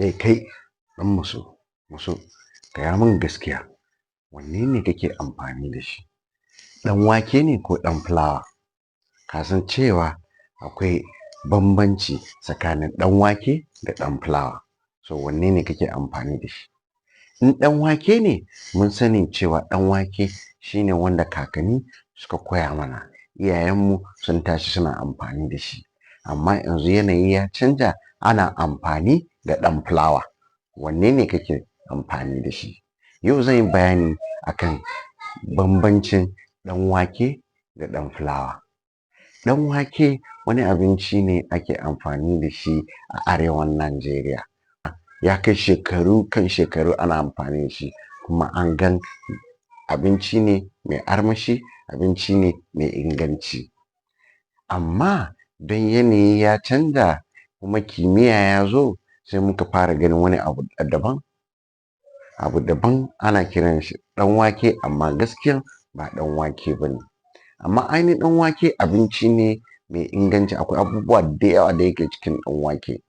Ei kai ɗan maso maso, gaya min gaskiya, wanne ne kake amfani da shi, ɗan wake ne ko ɗan fulawa? Ka san cewa akwai bambanci tsakanin ɗan wake da ɗan fulawa. So wanne ne kake amfani da shi? In ɗan wake ne, mun sani cewa ɗan wake shine wanda kakanni suka koya mana, iyayenmu sun tashi suna amfani da shi. Amma yanzu yanayi ya canja, ana amfani da ɗan fulawa. Wanne ne kake amfani da shi? Yau zan yi bayani akan bambancin ɗan wake da ɗan fulawa. Ɗan wake wani abinci ne ake amfani da shi a arewan Najeriya, ya kai shekaru kan shekaru ana amfani da shi, kuma an gan abinci ne mai armashi, abinci ne mai inganci. Amma don yanayi ya canja kuma kimiyya ya zo, sai muka fara ganin wani abu daban, abu daban ana kiran shi ɗan wake, amma gaskiya ba ɗan wake ba ne. Amma ainihin ɗan wake abinci ne mai inganci. Akwai abubuwa da yawa da yake cikin ɗan wake.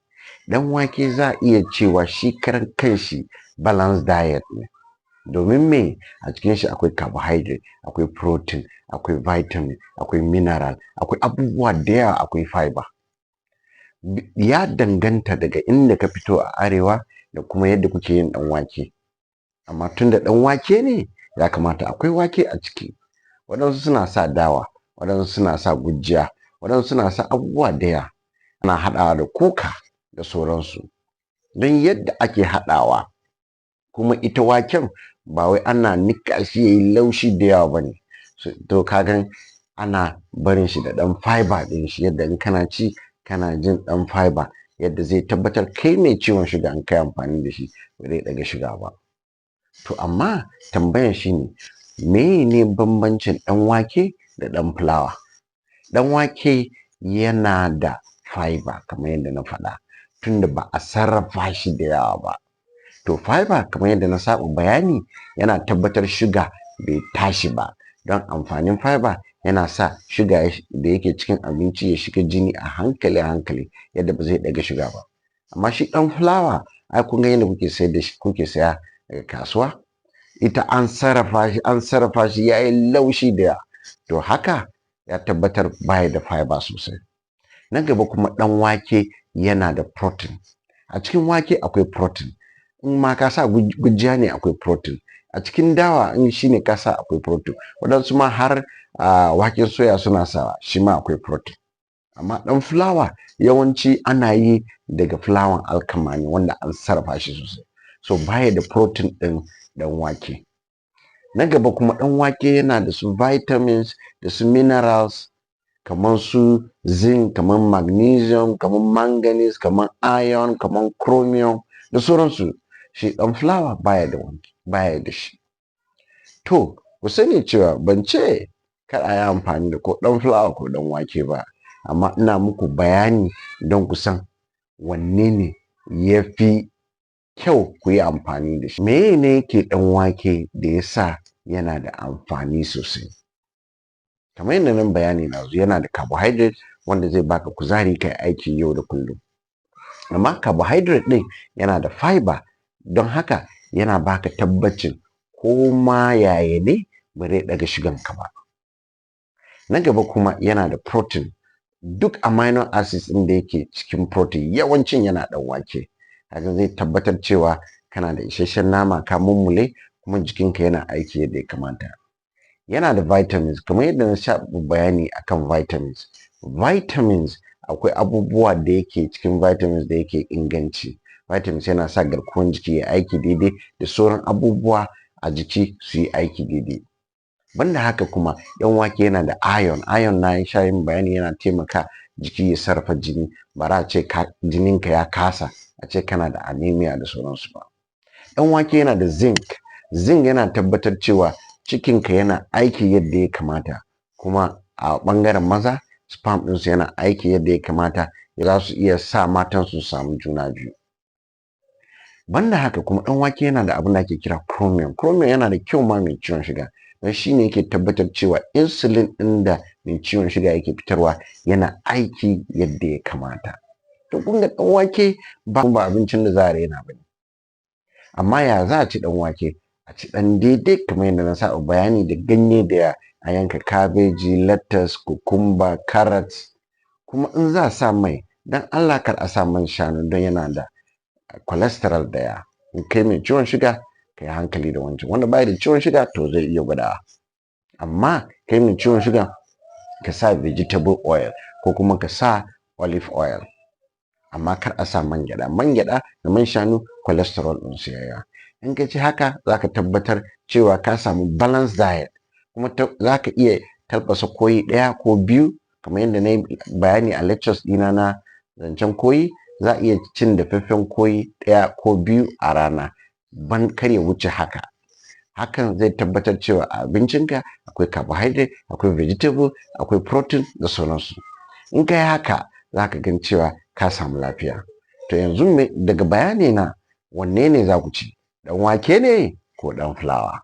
Ɗan wake za a iya cewa shi karan kanshi balance diet ne. Domin me? A cikin shi akwai carbohydrate, akwai protein, akwai vitamin, akwai mineral, akwai abubuwa da yawa, akwai fiber. Ya danganta daga inda ka fito a arewa da kuma yadda kuke yin ɗan wake. Amma tunda ɗan wake ne, ya kamata akwai wake a ciki. Waɗansu suna sa dawa, waɗansu suna sa gujiya, waɗansu suna sa abubuwa da yawa, ana haɗawa da kuka da sauransu. Don yadda ake haɗawa kuma, ita waken ba wai ana niƙa shi yayi laushi da yawa bane. To ka gan ana barin shi da ɗan fiber ɗin shi, yadda in kana ci kana jin ɗan fiber, yadda zai tabbatar kai mai ciwon suga, in kai amfani da shi ba zai ɗaga suga ba. To amma tambayan shine, meye ne bambancin ɗan wake da ɗan fulawa? Ɗan wake yana da fiber kamar yadda na faɗa, tunda ba a sarrafa shi da yawa ba. To fiber, kamar yadda na saba bayani, yana tabbatar suga bai tashi ba, don amfanin fiber yana sa suga da yake cikin abinci ya shiga jini a hankali a hankali, yadda ba zai ɗaga suga ba. Amma shi ɗan fulawa, ai kun ga yadda kuke sayar da shi, kuke saya daga kasuwa, ita an sarrafa shi, an sarrafa shi yayi laushi da yawa. To haka ya tabbatar baya da fiber sosai. Na gaba kuma, ɗan wake yana da protein. A cikin wake akwai protein, in ma ka sa gujiya ne akwai protein, a cikin dawa in shine ka sa akwai protein, waɗansu ma har waken soya suna sawa, shi ma akwai protein. Amma ɗan fulawa yawanci ana yi daga fulawan alkama ne wanda an sarrafa shi sosai, so baya da protein ɗin ɗan wake. Na gaba kuma, ɗan wake yana da su vitamins da su minerals, kamar su zinc, kamar magnesium, kamar manganese, kamar iron, kamar chromium da sauransu. Shi ɗan fulawa baya da wani, baya da shi. To ku sani cewa ban ce kar a yi amfani da ko ɗan fulawa ko ɗan wake ba, amma ina muku bayani don ku san wanne ne ya fi kyau ku yi amfani da shi. Meye ne yake ɗan wake da ya sa yana da amfani sosai? Kamar yadda nan bayani ɗazu, yana da carbohydrate wanda zai baka kuzari kai aiki yau da kullum. Amma carbohydrate ɗin yana da fiber, don haka yana baka tabbacin ko ma yaya ne ba zai ɗaga sugan ka ba. Na gaba kuma, yana da protein. Duk amino acids ɗin da yake cikin protein yawancin yana ɗan wake. Kaga zai tabbatar cewa kana da isasshen nama, ka mummule, kuma jikinka yana aiki yadda ya kamata. Yana da vitamins, kamar yadda na sha bayani akan vitamins. Vitamins, akwai abubuwa da yake cikin vitamins da yake inganci. Vitamins yana sa garkuwan jiki ya aiki daidai da sauran abubuwa a jiki su yi aiki daidai. Banda haka kuma, ɗan wake yana da iron. Iron, na sha yin bayani, yana taimaka jiki ya sarrafa jini, ba za a ce jininka ya kasa, a ce kana da anemia da sauransu ba. Ɗan wake yana da zinc. Zinc yana tabbatar cewa cikinka yana aiki yadda ya kamata, kuma a ɓangaren maza sperm ɗinsu yana aiki yadda ya kamata, za su iya sa matansu su samu juna biyu. Banda haka kuma, ɗan wake yana da abin da ake kira chromium. Chromium yana da kyau ma mai ciwon suga, don shi ne yake tabbatar cewa insulin ɗin da mai ciwon suga yake fitarwa yana aiki yadda ya kamata. To kun ga ɗan wake ba abincin da za a raina ba ne. Amma ya za a ci ɗan wake? A ci ɗan daidai kamar yadda na saba bayani, da ganye, da a yanka kabeji, lettuce, cucumber, carrot. Kuma in za a sa mai, don Allah kar a sa man shanu, don yana da cholesterol da yawa. In kai mai ciwon shuga, ka yi hankali da wancan. Wanda bai da ciwon shuga, to zai iya gwadawa, amma kai mai ciwon shuga, ka sa vegetable oil ko kuma ka sa olive oil, amma kar a sa man gyaɗa. Man gyaɗa da man shanu, cholesterol ɗin su yawa. In ka ci haka, za ka tabbatar cewa ka samu balanced diet. Kuma za ka iya tafasa koyi ɗaya ko biyu kamar yadda na yi bayani a lectures ɗina na zancen koyi. Za a iya cin dafaffen koyi ɗaya ko biyu a rana, ban kar ya wuce haka. Hakan zai tabbatar cewa a abincinka akwai carbohydrate, akwai vegetable, akwai protein da sauransu. In ka yi haka, za ka gan cewa ka samu lafiya. To yanzu daga bayani na, wanne ne za ku ci? Ɗan wake ne ko ɗan fulawa?